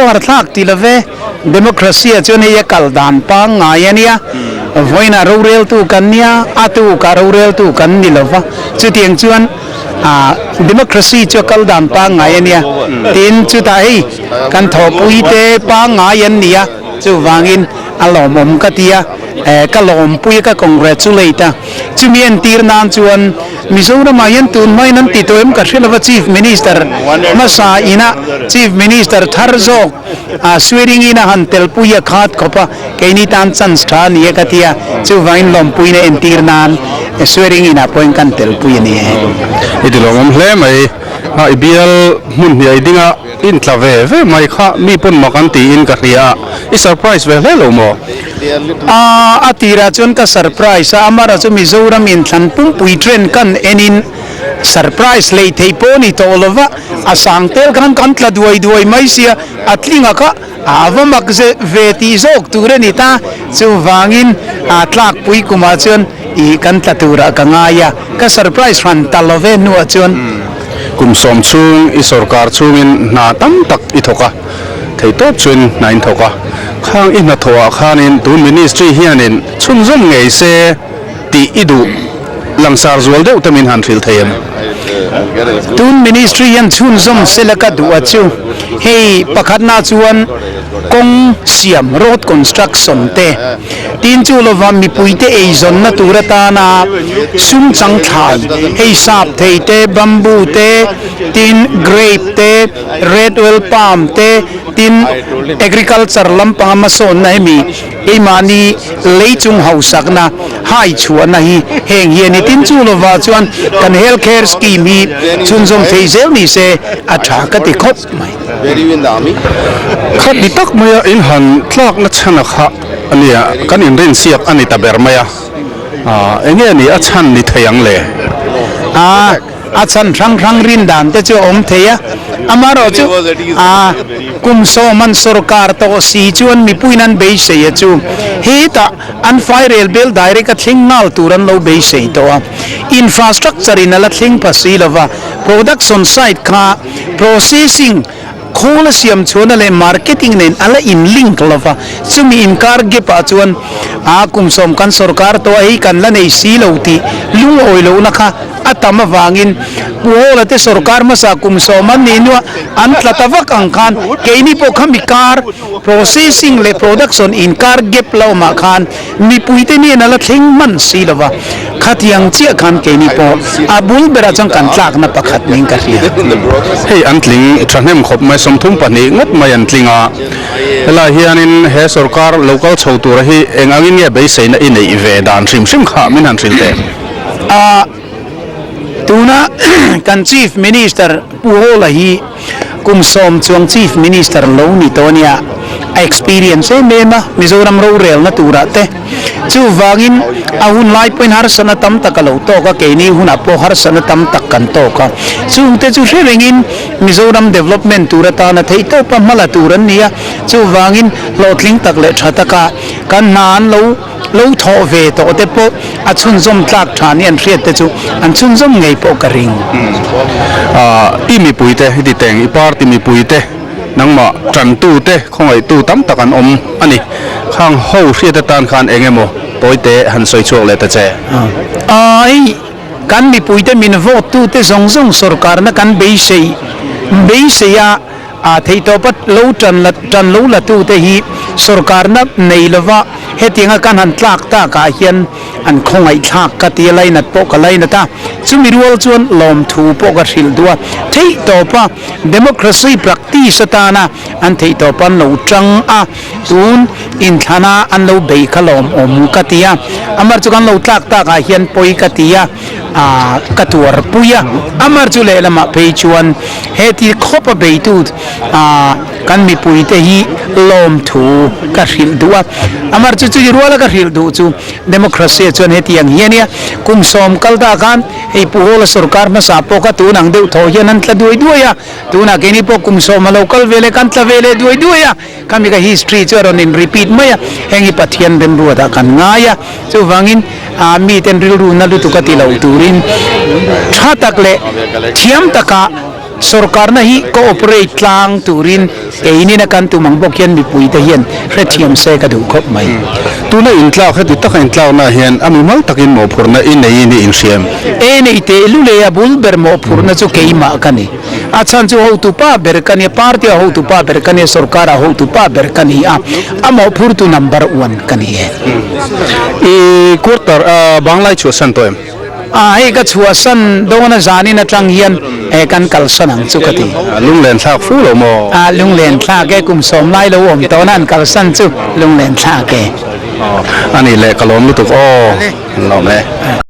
khawhar thlak ti love, Democracy ah chuan hei a kal dan pangngai a nia, vawiinah roreltu kan nia, a tukah roreltu kan ni lova, chutiang chuan Democracy chu a kal dan pangngai a nia, tin chutah hei kan thawhpui te pangngai an ni a, chuvangin a lawmawm ka ti a, ka lawmpui a, ka congratulate a, chumi entir nan chuan Mizoramah hian tun hmain an ti tawh em ka hre lova Chief Minister hmasa ina Chief Minister thar zawk a swearing in a han telpui a khat khawp a, keini tan chance tha a ni e ka ti a, chuvangin lawmpuina entir nan swearing in ah pawhin kan telpui a ni e. I ti lawmawm hle mai a, i bial hmun hniah i ding a, i intla ve ve mai kha mi pawn mak an tiin ka hria a, i surprise ve hle lo maw? A, a tirah chuan ka surprise a, amara chu Mizoram inthlan pumpui trend kan enin surprise lei theih pawh a ni tawh lo va, a sang tel khan kan tla duai duai mai sia, a tlinga kha a va mak ze ve tih zawk tur a ni ta, chuvangin a tlakpui kumah chuan ih kan tla turah ka ngai a, ka surprise hran ta lo ve hnuah chuan. Kum sawm chhung i sorkar chhungin hna tam tak i thawk a, thei tawp chuin hna in thawk a, khang i hnathawhah khanin tun ministry hianin chhunzawm ngei se tih i duh langsar zual deuh te min han hrilh thei em? Tun ministry hian chhunzawm sela ka duh a chu hei pakhatna chuan kawng siam, road construction, te tin chu lova mipuite eizawnna tur atana sum chang thlai hei sap thei te, bamboo te, tin grape te, red oil palm te, tin agriculture lampanga hmasawnna hemi Keimahni leichung hausakna hai chhuahna hi heng hi a ni. Tin, chu lovah chuan kan health care scheme hi chhunzawm thei zel ni se a tha ka ti khawp mai. Khat ni tak maia in han tlakna chhan a kha a nia, kan inrinsiak a ni ta ber mai a, enge a ni a chhan ni thei ang le? A chhan hrang hrang rin dan te chu a awm thei a, amaherawhchu a kum sawm an sorkar tawh si chuan mipuiin an beisei a chu hetah an fairel bel direct a thleng nghal tur an lo beisei tawh a, infrastructure in a la thleng pha si lova, production side kha processing khawl a siam chhuahna leh marketing nen a la in link lova, chumi inkar gap ah chuan a kum sawm kan sorkar tawh a hei kan la nei si lo tih lungawi lohna kha a tam avangin Pu Hawla te sorkar hmasa kum sawm an nih hnuah an tla ta vak ang khan keini pawh khami kar processing leh production inkar gap la awmah khan Mipuite nen a la thleng hman si lo va, khatiang chiah khan keini pawh a bul berah chuan kan tlakna pakhat niin ka hria. Hei an tling thahnem khawp mai, 32 ngawt mai an tling a. Helai hianin he sorkar lo kal chho tura hi eng angin nge beiseina i neih ve dan hrim hrim kha min han hrilh teh. A, tuna kan Chief Minister Pu Hawla hi kum sawm chuang Chief Minister lo ni tawh a nia, a experience em em a, Mizoram rorelna turah te. Chuvangin a hun lai pawhin harsatna tam tak a lo tawk a, keini hunah pawh harsatna tam tak kan tawk a. Chungte chu hre rengin Mizoram development tur atana theihtawpa hma la tur an ni a, chuvangin hlawhtling tak leh tha taka kan hna an lo Lo thawh ve tawh te pawh a chhunzawm tlak tha ni an hriat te chu an chhunzawm ngei pawh ka ring. I mipuite, i titeng, i party mipuite, nangmah tantute, khawngaihtu tam tak an awm a ni. Khang ho hriat atan khan eng emaw tawite han sawi chhuak leh ta che. Hei kan mipuite min vote tute zawng zawng sorkarna kan beisei beisei a. A theihtawpa lo tan la tan lo la tute hi sorkarna nei lova hetianga kan han tlak takah hian an khawngaihthlak ka ti a, lainat pawh ka lainat a, chumi rual chuan lawmthu pawh ka hrilh duh a, theihtawpa democracy practice atana an theihtawpa an lo tang a, tun inthlana an lo bei kha lawmawm ka ti a, amar chu kan lo tlak takah hian pawi ka ti a. A ka tuarpui a, amar chu lehlamah phei chuan heti khawpa beitu a kan mipuite hi lawmthu ka hrilh duh a, amar chu chuti ruala ka hrilh duh chu democracy ah chuan heti ang hi a nia, kum sawm kal ta khan hei Pu Hawla sorkar hmasa pawh kha tun ang deuh thaw hian an tla duai duai a, tunah keini pawh kum sawm a lo kal ve leh kan tla ve leh duai duai a, khami ka history chu a rawn in repeat mai a, heng hi Pathian remruatah kan ngai a, chuvangin. A miten rilru na lutuk a ti lo turin tha tak leh thiam taka Sorkarna hi cooperate tlang turin keinin a kan tum ang bawk hian mipuite hian hrethiam se ka duh khawp mai. Tuna intlak heti taka intlakna hian a mimal takin mawhphurhna i neiin i inhriam. E nei teh lu leh a bul ber mawhphurhna chu keimah ka ni. A chhan chu hotu pa ber ka nia, party ah hotu pa ber ka nia, sorkar ah hotu pa ber ka ni a, a mawhphurtu number one ka ni e. I quarter a banglai chhuahsan tawh em? A hei ka chhuahsan dawn a zanin atang hian e kan kalsan ang chu ka ti. A lunglen thlak fu lo maw? A lunglen thlak e, kum sawm lai lo awm tawhna an kalsan chu lunglen thlak e. A nih leh ka lawm lutuk aw, lawm e.